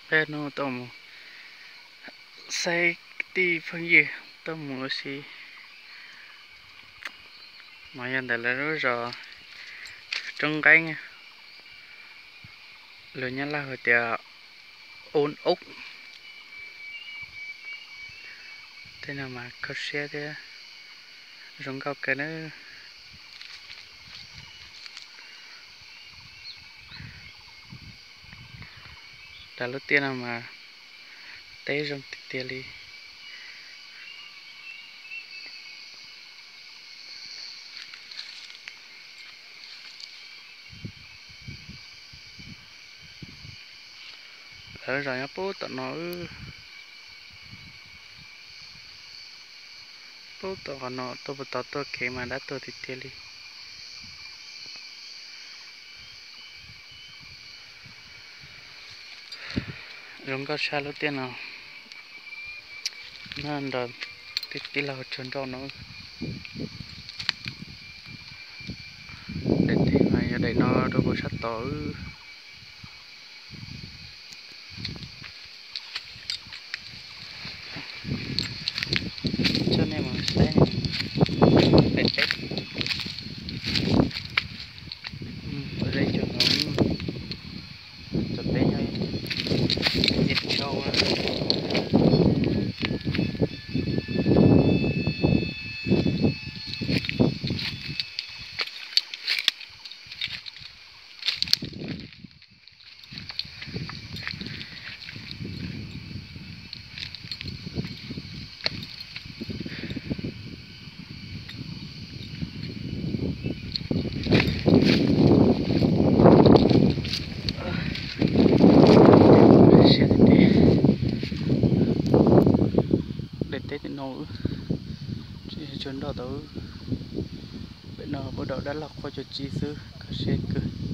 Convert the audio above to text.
Peb hnub tuaj mus saib kwv tij phooj ywg tuaj mus ua si. No yog ntawm lawv lub zos Roob Nqeeb, lus Nyab Laj hu tias Ôn Ốc. Tej no mas kho siab thiab zoo nkauj kawg nawb. Dav lub tiaj no mas teb zoo tiag tiag li. Lawv zos nyob pub tom no, pub tom qhov no tuaj puag tod tuaj kev mas dab tuag tiag tiag li. Zoo nkauj sab lub tiaj no, nyob nrog tij laug tsaug nroj no. Daim teb mas yog daim no rau puag sab tod. Coj nej mus saib daim teb. Ua ze cog no, cov teb nyob ib tshauj. Daim teb tim no, tsaug nroj tau. Pem no puab daus dab laug qhua cua tsib xwb, kho siab kawg.